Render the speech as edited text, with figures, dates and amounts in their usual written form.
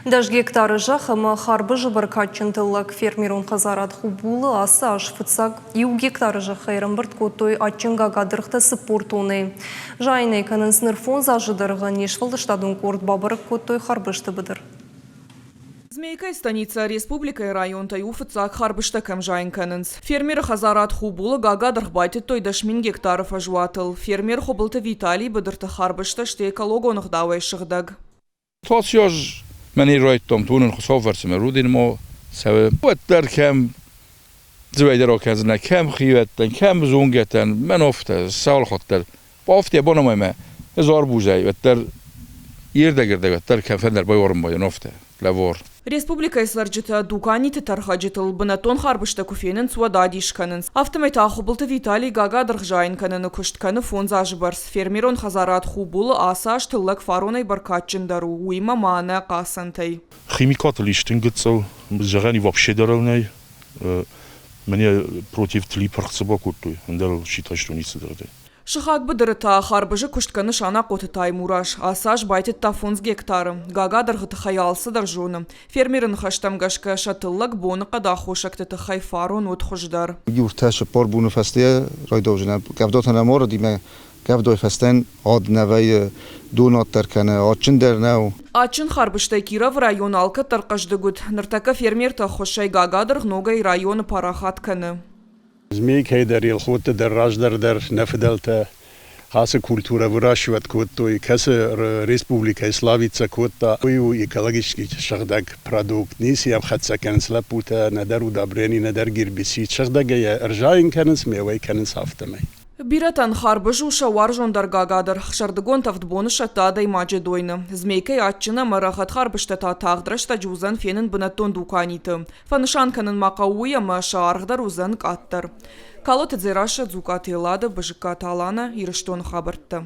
10 гектары зӕхх ӕмӕ харбызы бӕркадджын тыллӕг фермерон хӕдзарад Хубулы ацы аз фыццаг иу гектары зӕххӕй ӕрӕмбырд кодтой адджын гагадыргътӕ 40 тоннӕйы. Зайын ӕй кӕнынц ныр фондз азы дӕргъы не сфӕлдыстадон къорд бабӕрӕг кодтой харбызты быдыр. Змейкӕйы станицӕ республикӕйы районтӕй у фыццаг харбызтӕ кӕм зайын кӕнынц. Фермеры хӕдзарад Хубулы гагадыргъ байтыдтой 10 000 гектары фӕзуатыл. Фермер Хуыбылты Виталий быдырты харбызтӕ сты экологон ӕгъдауӕй сыгъдӕг. Тоциоз мӕн райдтам тунын Хуыцауфӕрцы рудинмо цӕуы. Уӕддӕр кӕм дзывӕйдӕр акӕндзынӕ, кӕм хиуӕттӕн, кӕм зонгӕтӕн, мӕн офтӕ, саулхаттӕ. Офтӕ бонамаймӕ ez арбузӕй, уӕддӕр ирдӕг-ирдӕг уӕддӕр кӕм фӕндӕр байуарын байон офтӕ, лӕвар. Республикӕйы цӕрджытӕ дуканиты тӕрхӕджытыл бынӕттон харбызтӕ куы фенынц, уӕд адис кӕнынц. Афтӕмӕй та Хуыбылты Виталий гагадыргъ зайын кӕныны куыст кӕны фондз азы бӕрц. Фермерон хӕдзарад Хубулы ацы аз тыллӕг фаронӕй бӕркадджындӕр у, уыимӕ ма ӕнӕ хъацӕнтӕй. Химикатыл ис тынг гыццыл, зӕгъӕн вообще дӕр ыл нӕй. Мӕнӕ против тли пырх цы бакодтой, ӕндӕр ситӕстон ницы дӕр. Сыхаг быдыры та харбызы куыст кӕны Санахъоты Таймураз. Ацы аз байтыдта фондз гектары. Гагадыргъы тыххӕй алцыдӕр зоны. Фермеры ныхӕстӕм гӕсгӕ сӕ тыллӕг боныхъӕд аххосӕгты тыххӕй фарон уыд хуыздӕр. Иу цыппар боны фӕстӕ райдауджынӕн къӕвдатӕ нӕма рыдимӕ къӕвдайы фӕстӕн ад нӕ вӕййы, дон аддӕр кӕны, адджындӕр нӕу. Адджын харбызтӕй Кировы район алкӕддӕр хъӕздыг уыд. Ныртӕккӕ фермерты ӕххуысӕй гагадыргъ ногӕй районы парахат кӕны. Змейкӕйы дӕр, Елхотты дӕр раздӕр дӕр нӕ фыдӕлтӕ ацы культурӕ выращивать кодтой, кӕцы республикӕйы славиться кодта. Уый у экологически сыгъдӕг продукт. Ницы йӕм хӕццӕ кӕнынц лӕппутӕ, нӕдӕр удобрени, нӕдӕр гербицид. Сыгъдӕгӕй йӕ ӕрзайын кӕнынц, ме уӕй кӕнынц афтӕмӕй. Бирӕтӕн харбыз у сӕ уарзондӕр гагадыргъ. Сӕрдыгон тӕвд боны сӕтты адӕймаджы дойны. Змейкӕйы адджын ӕмӕ рӕгъӕд харбызтӕ та тагъд рӕстӕджы уыдзӕн фенын бынӕттон дуканиты. Фӕнысан кӕнын ма хъӕуы уый, ӕмӕ сӕ аргъ дӕр уыдзӕн къаддӕр. Калоты Дзерассӕ, Дзукъаты Эллада, Бызыккаты Аланӕ, Ирыстоны хабӕрттӕ.